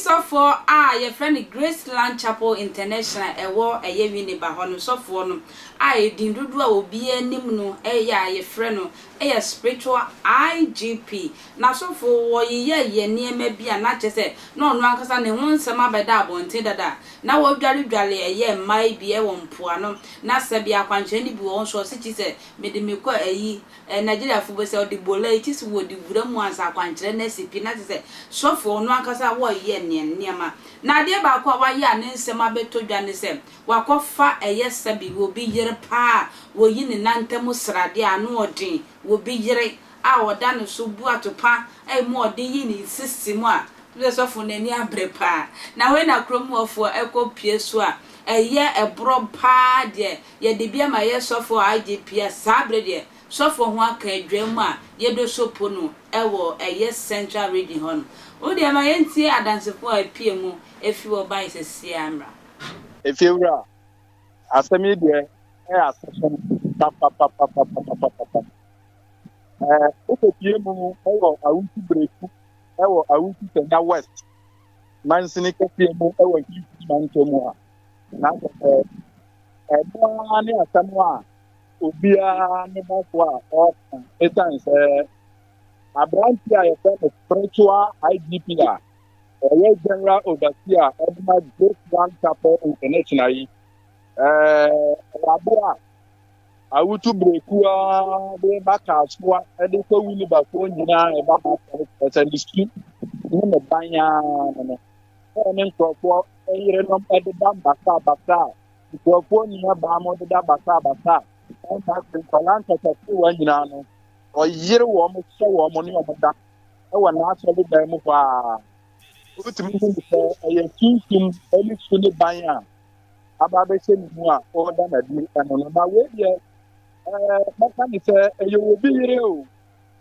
sɔfoɔ a yɛfrɛ no Graceland Chapel International ɛwɔ ɛyɛ Winneba hɔ no sɔfoɔ no a edin dodoɔ a obiara anim no ɛyɛ a yɛfrɛ no ɛyɛ Spiritual IGP. Na sɔfoɔ wɔyeyɛ yɛ nneɛma bi a na kyerɛ sɛ na ɔno ankasa ne ho nsɛm abɛda abɔnten dada na wɔdwaredware ɛyɛ mmaa yi bi ɛwɔ mpoano na sɛbi akwankyerɛ no bi wɔ hɔ nso ɔsi kyi sɛ mede mekɔ ɛyi Nigeriafo bɛ sɛ ɔde bola yi kyi sɛ wɔde wura mu ansa akwankyerɛ no asi pi na kyerɛ sɛ sɔfoɔ ɔno ankasa wɔyɛ nneɛma. Na adeɛ baako a wayɛ a ne nsɛm abɛtɔ dwa ne sɛ wakɔfa ɛyɛ sɛbi obi yere paa wɔyi ne nantam sradeɛ a ano ɔden, obi yere a ɔda ne so bu atopa a emu ɔden yi ne sisi mu a sɛ sɔfo n'ani abere paa. Na wei na kurom hɔfoɔ ɛkɔ pie so a ɛyɛ ɛborɔ paa deɛ yɛde bi ama yɛ sɔfo IGP a saa bere deɛ sɔfo ho aka adwa mu a yɛde sopo no ɛwɔ ɛyɛ Central Region hɔ no. Wo deɛ ma yɛntie adansefo a epie mu efi wɔ ban sɛsia mmra. Efiewura, asɛm yi deɛ ɛyɛ asɛm papapapapapapapa. Wobɛpie mu ɛwɔ Awutu Breku, ɛwɔ Awutu Senya West mansini kɛseɛ mu ɛwɔ Mfimfini Mantam mu a, na sɛ ɛno ara ne asɛm a obiara ne ba so a ɔreka, ɛsiane sɛ aberante a yɛfrɛ no Spiritual IGP a ɔyɛ general overseer ɛde ma Graceland Chapel International yi, ɛyɛ ade a Awutu Breku a de ba Kaasoa ɛde kɔ Winibafoɔ nyinaa ɛba ha asɔre sɛ ne su ne ne ban ara no ɛne nkurɔfoɔ yerenom ɛdeda basabasa a nkurɔfoɔ nua baa mo deda basabasa a ɛnna afei nkwadaa nkatasewa nyinaa no ɔyere wɔn hyɛ wɔn ne wɔn da ɛwɔ n'asɔredan mu hɔ a wotumi hu sɛ ɛyɛ sunsum ne su ne ban a aba abɛhyɛ ne mu a ɔreda n'adi ɛno no. Na wei deɛ, mɛka ne sɛ ɛyɛ obi yere o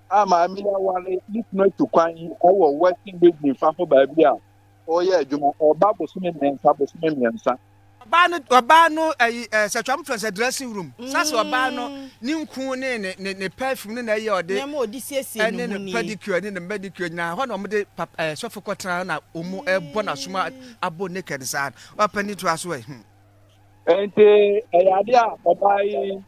a maame yi aware ne kunu atu kwan ɛwɔ Western Region fa hɔ baabi a ɔreyɛ adwuma, ɔba bosome 3 bosome 3. Ɔbaa no ɛyi sɛ twam fɛn sɛ dressing room sase ɔbaa no ne nku ne perfume ne na ɛyɛ ɔde nneɛma a ɔde siesie ɛne ne ne ho nie. Pedicure ne ne manicure nyinaa hɔ na wɔde pap sɔfo kɔtena na wɔn ɛbɔ n'asom abɔ naked saa ɔpɛ ne to aso ɛ. Nti ɛyɛ ade a ɔbaa yi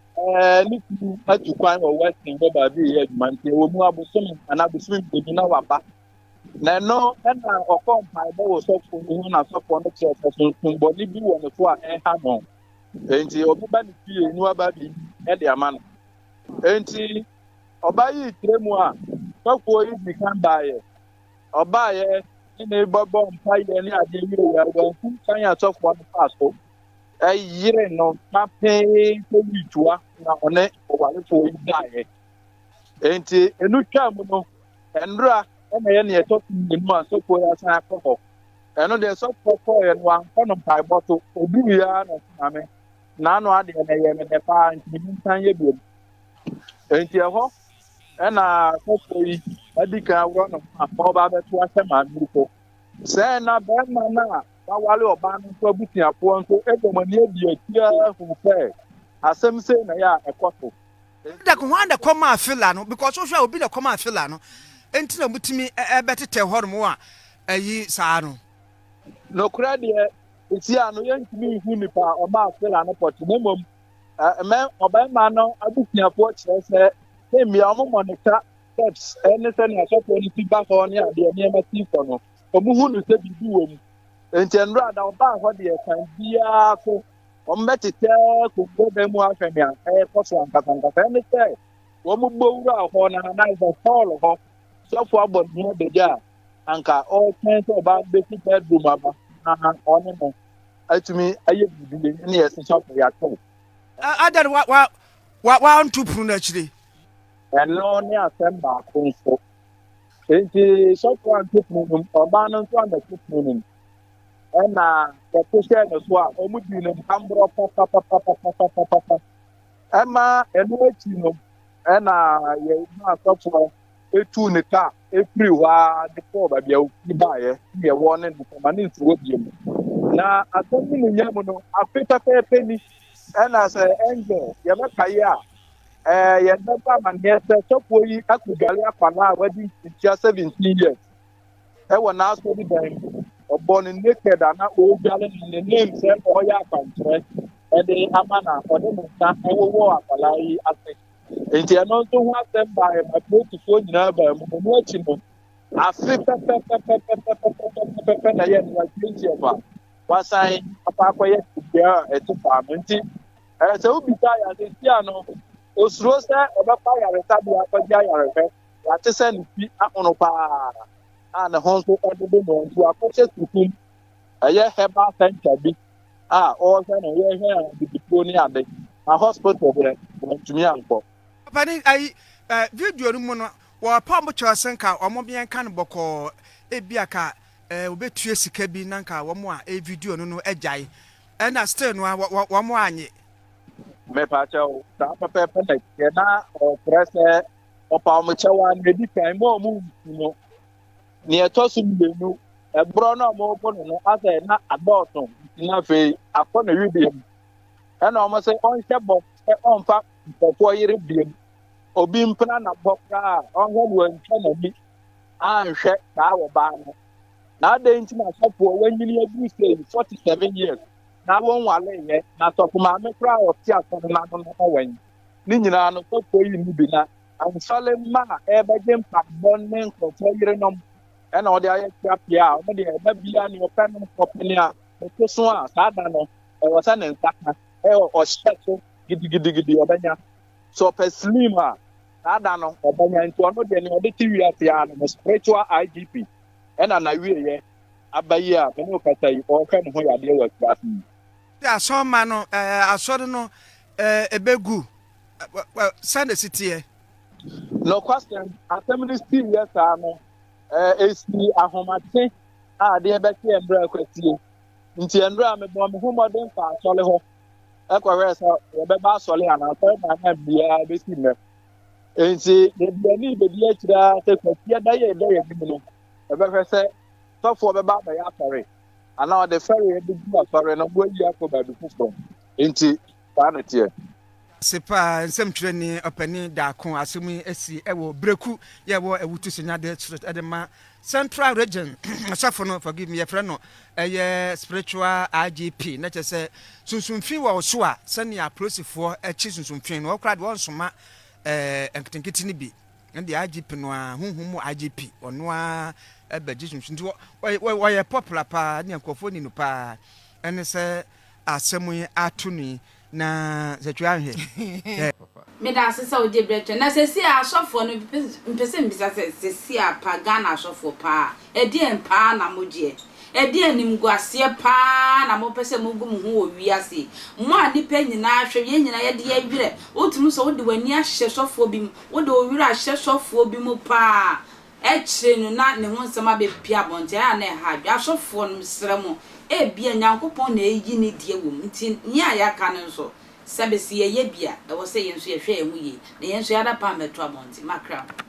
ne kunu atu kwan wɔ Western hɔ baabi yɛ adwuma, nti ɛwɔ mu abosome anaa bosome 2 na waba. Na ɛno ɛna ɔkɔ mpaebɔ wɔ sɔfo no ho na sɔfo no kyerɛ sɛ sonsombɔne bi wɔ ne so a ɛha no, nti ɔbɛba ne fie ne waba bi ɛde ama no. Nti ɔbaa yi kyerɛ mu a sɔfoɔ yi di kan baayɛ, ɔbaayɛ ne ne bɔbɔ mpaeɛ ne adeɛ wie yɛ wɔnku kan a sɔfoɔ no faa so ɛyere no papee sɛ witua na ɔne ɔwarefoɔ yi daeɛ. Nti ɛnu twa mu no, ɛnora ɛna ɛyɛ nea ɛtɔ so 2 a sɔfoɔ yi asan akɔ hɔ. Ɛno deɛ, sɔfoɔ kɔɔɛ no wankɔ no mpaebɔ so, obi wie ara na ɔse maame n'ano adeɛ no ɛyɛ me dɛ paa nti me nsan yɛ biom. Nti ɛhɔ ɛna sɔfoɔ yi adi kan aworɔ ne ho a ɔba abɛto ahyɛ maame yi so sɛ na bɛrima no a wawale ɔbaa no nso abusuafoɔ nso ɛbɔ wɔn ani adi akyi ara hu sɛ asɛm sei na ɛyɛ a ɛkɔ so. Da ko hwan na kɔmaa fila no? Because wohwɛ a obi na kɔmaa fila no nti na mutumi ɛbɛtetɛ hɔ nom a ɛyi saa no. Nokorɛ deɛ, esi a no yɛntumi nhu nipa a ɔmaa fila no pɔte, na mmom mɛ ɔbarima no abusuafoɔ kyerɛ sɛ sɛ mmea ɔmo monitor steps ɛne sɛnea asɔfoɔ no si ba hɔ ne adeɛ nneɛma si kɔ no, ɔmo hu no sɛ biribi wɔ mu. Nti nnora da ɔbaa hɔ deɛ, kwan biara so wɔn bɛtetɛ kɔnkɔn dan mu ahwɛ nea ɛrekɔ so ankasa ankasa. Ɛne sɛ wɔn bɔ wura hɔ na anaasɛ hall hɔ sɔfo abɔ ne ho abɛgya a anka ɔretwɛn sɛ ɔbaa bɛsi bedroom aba na ɔne no atumi ayɛ biribi ne yɛsɛ sɔfo yɛato. Adan wa wa wa wanto pono no akyire. Ɛno ne asɛm baako nso. Nti sɔfo anto pono no mu, ɔbaa no nso amɛto pono no mu, ɛna yɛto hyɛɛ no so a ɔmo dii no mpamborɔ papapapapapapapa. Ɛma ɛno akyi no ɛna yɛma asɔfoɔ etu ne kaa efiri hɔ a de kɔɔ baabi a ofiri baeɛ ne yɛwɔ ne no ma ne nsi hɔ bio mu. Na asɛm no mu nya mu no, afe pɛpɛɛpɛ ni ɛna sɛ Angel yɛbɛkae a yɛn bɛbɔ amanneɛ sɛ sɔfoɔ yi akɔdwale akwadaa a wadi nkyia 17 years ɛwɔ n'asɔre dan mu. Ɔbɔɔ no naked a na ɔredware no ne name sɛ ɔreyɛ akwankyerɛ de ama na ɔde ne nsa wowɔɔ akwadaa yi ase. Nti ɛno nso ho asɛm baeɛ ma polisifoɔ nyinaa baa mu. Ɛno akyi no, afe pɛpɛpɛpɛpɛpɛpɛpɛ na ɛyɛ no 20th a wasan akɔ akɔyɛ biribiara a ɛte saa no. Nti ɛɛ sɛ wobisa yɛ asesia no, osuro sɛ ɔbɛkɔ ayaresabea akɔgye ayarehwɛ. Yɛate sɛ ne ti ahono paa a ne ho nso ɛdodo no nti wakɔhyɛ sukum ɛyɛ herbal center bi a ɔrehwɛ no yɛhwɛ abibituo ne ade na hospital deɛ wɔntumi ankɔ. Papa ne ayi eh, video no mu no wɔpa ɔmo kyɛw sɛ nka ɔmo bɛn ka no bɔkɔɔ ebia ka eh, wɔbɛtua sika bi na nka wɔn a ɛyɛ video no no agyae ɛna still no a wɔn anye. Mepaakyɛw saa pɛpɛɛpɛ na ɛteɛ na ɔkyerɛ sɛ ɔpa ɔmo kyɛw a nea edi kan mu a ɔmo nsu no nea ɛtɔ so mmienu ɛborɔ no a ɔmo bɔ no no asɛ na adɔɔso nti na afei akɔ ne wedeɛ mu ɛna ɔmo sɛ ɔnhyɛ bɔ sɛ ɔmfa nkurɔfoɔ yere biem obi mpena na bɔ koraa ɔnhwɛ no wantwa n'ani anhwɛ saa ɔbaa no na adɛn nti na asɔfoɔ wanyini aduru sei 47 years na wɔnwaleeɛ na sɔfo maame koraa a ɔte asɔre no ano no ɔwɛn ne nyinaa no sɔfoɔ yi nni bi na ansɔre mma a ɛrebɛgye mpaebɔ ne nkurɔfoɔ yerenom ɛna ɔde ayɛ tiapea a ɔmo deɛ ɛda biara ne ɔpɛ no ɔpɛ nea ɔto so a saa da no ɛwɔ sɛ ne nsa ka ɛwɔ ɔhyɛ so gidigidigidi ɔbɛnya sɛ ɔpɛ slim a saa da no ɔbɛnya nti ɔno deɛ nea ɔde te wiase ara no no spiritual IGP ɛna n'awieɛ aba yi a mene wo kasa yi ɔrehwɛ ne ho yadeɛ wɔ akuraase yi. Asɔremma no ɛɛ asɔre no ɛɛ ɛbɛgu sɛn na ɛsi teɛ. Nokwasɛm, asɛm no siiɛ saa no, ɛsii ahomakye a adeɛ bɛkye mmerɛ akwasie. Nti mmerɛ a mebɔɔ me ho mmɔden kɔɔ asɔre hɔ kɔhwɛɛ sɛ wɔbɛba asɔre anaa asɔre na na mmiaa bɛsi nnɛ. Nti yɛde ani bɛdi akyire ara sɛ kwasia da yɛ ɛda yɛ anim no, yɛbɛhwɛ sɛ sɔfoɔ bɛba abɛyɛ asɔre anaa ɔde fɛreɛ bɛgu asɔre no na wayi akɔ baabi foforɔ. Nti saa na ɛteɛ. Ase paa nsɛmtwerɛni ɔpanin Darko asɛm yi asi wɔ Breku yɛ wɔ Awutu Senya District de ma Central Region asɔfo no forgive me yɛfrɛ no ɛyɛ spiritual IGP na kyerɛ sɛ sunsumfi wɔ wo so a sɛnea apolisifoɔ akyi sunsumfi no wɔkora deɛ wɔnsoma ɛɛ nketenkete no bi ɛne deɛ IGP no a honhom mu IGP ɔno a ɛbɛgye sunsum nti wɔyɛ popular paa ne nkurɔfoɔ ni no paa ɛne sɛ asɛm yi ato no yi Na sɛ twa ahwɛ ɛ. Meda ase sɛ wogye berɛ twɛn. Na seesei a asɔfoɔ no, mepɛ sɛ mebisa sɛ, seesei a pa Ghana asɔfoɔ paa, ɛdeɛn paa na mogyeɛ? Ɛdeɛn animguaseɛ paa na mopɛ sɛ mogu mo ho wɔ wiase yi? Mo a nnipa nyinaa hwɛ, yɛn nyinaa yɛde yɛn werɛ, wotumi sɛ wode w'ani ahyɛ sɔfoɔ bi mu, wode wo werɛ ahyɛ sɔfoɔ bi mu paa, Akyire no na ne ho nsɛm abɛpue abɔnten, ɛyɛ a na ɛha adwene. Asɔfoɔ no, mesrɛ mo, ebia Nyankopɔn na ɛreyi ne deɛ wɔ mu, nti nea yɛaka no nso, sɛbe se yɛyɛ bi a, ɛwɔ sɛ yɛn nso yɛhwɛ yɛn ho yie, na yɛn nso yɛada paa mmɛto abɔnten. Makra mo.